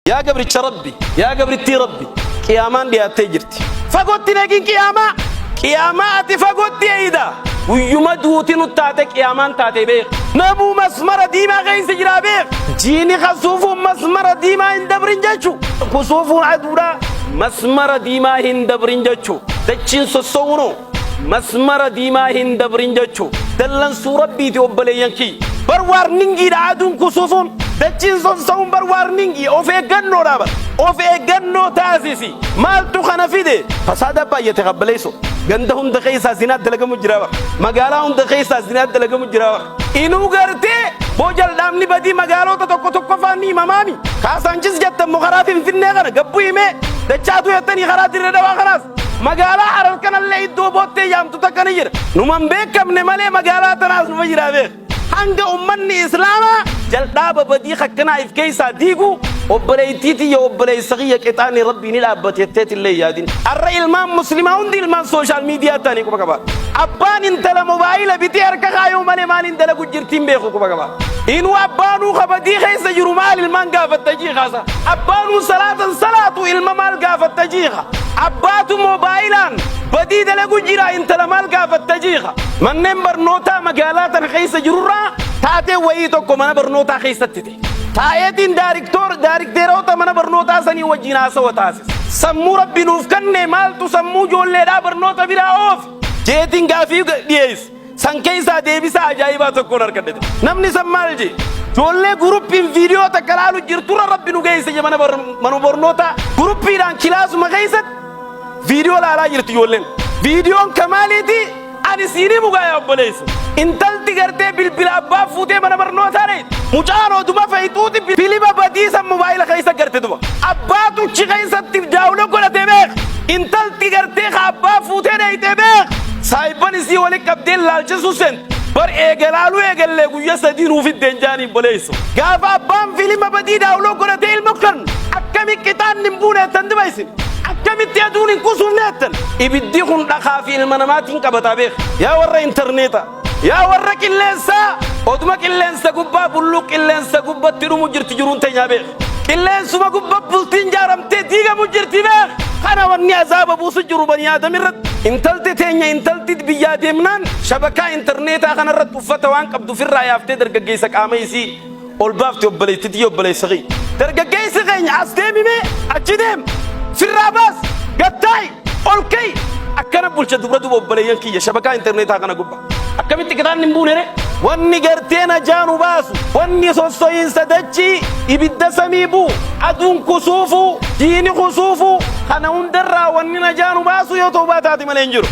Yaa gabricha Rabbi, yaa gabrittii Rabbi, qiyaamaan dhiyaattee jirti. Fagootti hin eegin qiyaamaa. Qiyaamaa ati fagootti eeyda. Guyyuma duuti nu taate qiyaamaan taate beek. Namuu masmara diimaa keessa jiraa beek. Jiini kasuufuun masmara diimaa hin dabrin jechu. Kusuufuun aduudhaa masmara diimaa hin dabrin jechu. Dachiin sossowunoo masmara diimaa hin dabrin jechu. Dallansuu Rabbiiti obboleeyyan kiyya. Bar waarningiidha aduun kusuufuun. Dachiin sossowuun bar waarningii of eeggannoodha bar. Of eeggannoo taasisi. Maaltu kana fide? Fasaada baay'ate kabbaleessu. Ganda hunda keessaa zinaa dalagamu jira bar. Magaalaa hunda keessaa zinaa dalagamu jira bar. Inuu gartee boo jal'aamni badii magaalota tokko tokko faan ni himamaami. Kaasaanchis jettan moo karaa Finfinnee kana gabbu himee dachaatu jettanii karaa Dirree Dhawaa kanaas. Magaalaa Harar kanallee iddoo boottee yaamtu takka ni jira. Numan beekamne malee magaalaa tanaas numa jira beek. Hanga ummanni Islaamaa jal'aaba badii akkanaa if keessaa diigu obboleettii tiyya obboleessa kiyya qixaanni Rabbii ni dhaabbate jetteetillee yaadin. Arra ilmaan muslimaa hundi ilmaan social media ta'anii quba qaba. Abbaan intala mobaayila bitee harka kaayuu malee maaliin dalagu jirtiin beeku quba qaba. Inuu abbaanuu kabadii keessa jiru maal ilmaan gaafatta jiikaasa. Abbaanuu salaatan salaatu ilma maal gaafatta jiika. Abbaatu moobaayilaan badii dalagu jira intala maal gaafatta jiika. Manneen barnootaa magaalaa tana keessa jirurraa taatee wayii tokko mana barnootaa keessatti ta'e. Taa'eetiin daarikteerota mana barnootaa sanii wajjin haasawa taasisa. Sammuu Rabbi nuuf kenne maaltu sammuu ijoolleedhaa barnoota biraa oofe? Jeetiin gaafii dhiyeesse. San keessaa deebisaa ajaa'ibaa tokkoon argadhe. Namni san maal jee? Ijoollee guruppiin viidiyoo takka laalu jirturra Rabbi nu geesse je mana barnootaa guruppiidhaan kilaasuma keessatti viidiyoo laalaa jirti ijoolleen. Viidiyoon kamaaliiti ani siinii mugaa yaa obboleessa. Intalti gartee bilbila abbaa fuutee mana barnootaa dheeyte. Mucaan oduma fe'ituuti filima badii san mobaayila keessa garte duba. Abbaatu achi keessatti daawula godhatee beek. Intalti gartee ka abbaa fuutee dheeytee beek. Saayibban isii wali qabdee laalchisuu seente. Bar eegalaaluu eegallee guyya sadii nuuf iddeen jaanii obboleessa. Gaafa abbaan filima badii daawuloo godhatee ilma kan akkami qixaan hin buune jettan diba isin. Akkamitti aduun hin kusuufne jettan. Ibiddi kun dhakaa fi ilma namaatiin qabataa beek. Yaa warra intarneeta. Yaa warra qilleensaa. Oduma qilleensa gubbaa bulluu qilleensa gubbatti dhumu jirti jiruun teenyaa beek. Qilleensuma gubbaa bultiin jaaramtee diigamu jirti beek. Kana wanni azaaba buusu jiru bani aadam irratti. Intalti teenya intalti biyyaa deemnaan shabakaa intarneetaa kanarratti uffata waan qabdu ofirraa yaaftee dargaggeessa qaama isii ol baafte obboleettii tiyya obboleessa kiyya. Dargaggeessi keenya as deemimee achi deem firraa baas gattaa'i ol ka'i akkana bulcha dubra duba obboleeyyan kiyya shabakaa intarneetaa kana gubbaa. Akkamitti qixaanni hin buune ree? Wanni gartee najaa nu baasu, wanni sosso'iinsa dachii, ibidda samii bu'u, aduun kusuufuu, diini kusuufuu, kana hundarraa wanni najaa nu baasu yoo tawbaa taate malee hin jiru.